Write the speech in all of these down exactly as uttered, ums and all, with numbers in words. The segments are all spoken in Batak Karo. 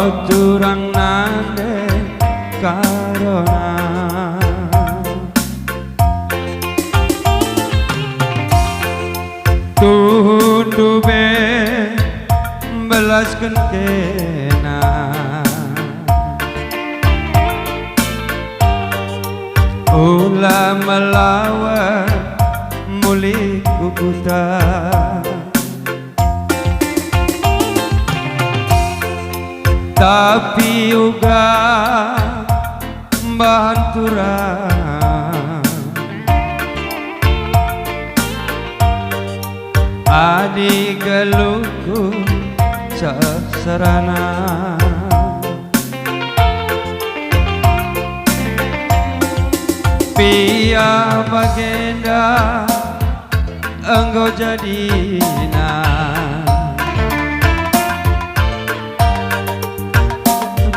Turang nande karona. Tuhu be mbelasken kena. Ula melawa mulih ku kuta. Tapi uga mbahan turang, adi geluhku seserana. Piah bagenda enggo jadina.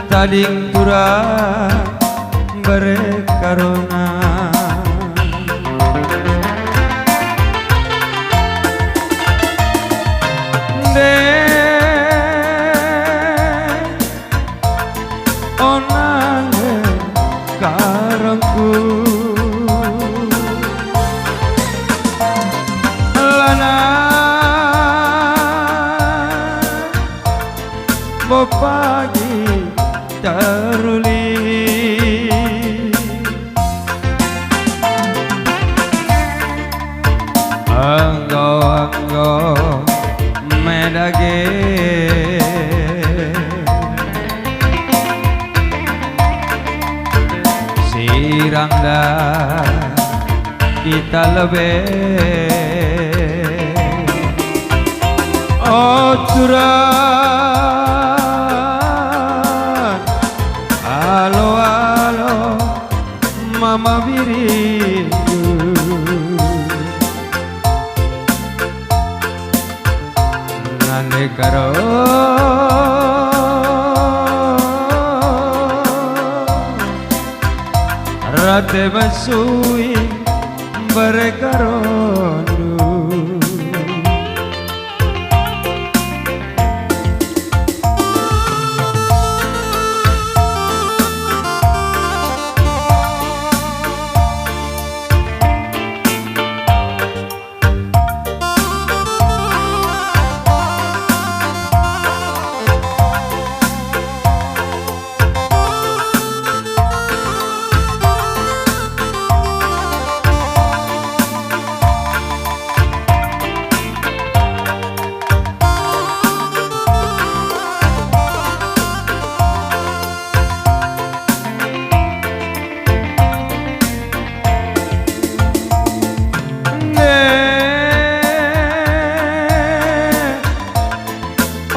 Tading turang mbere karona. Nde. Onan nge karengku. Lanai bo pagi teruli. Enggo-enggo me dage, sirang da kita lebe. O turang, alo-alo mama biringku. Nande karo rate mesui mbere karondu.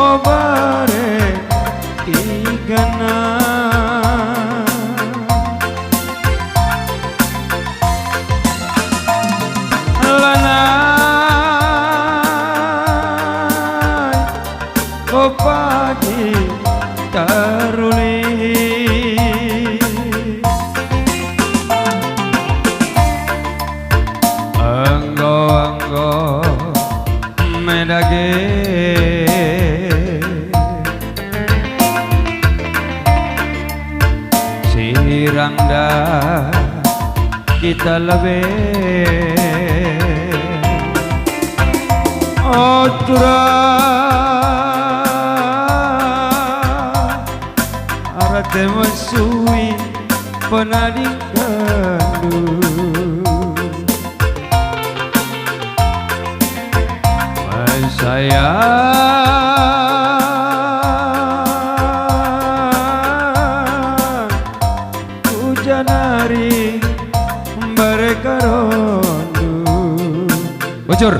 O bare tigana. Lanai ko pagi teruli. Enggo-enggo me dage, sirang da kita lebe. O turang, rate mesui penadingkenndu. Mersayang ujan ari mbere karondu. Bujur.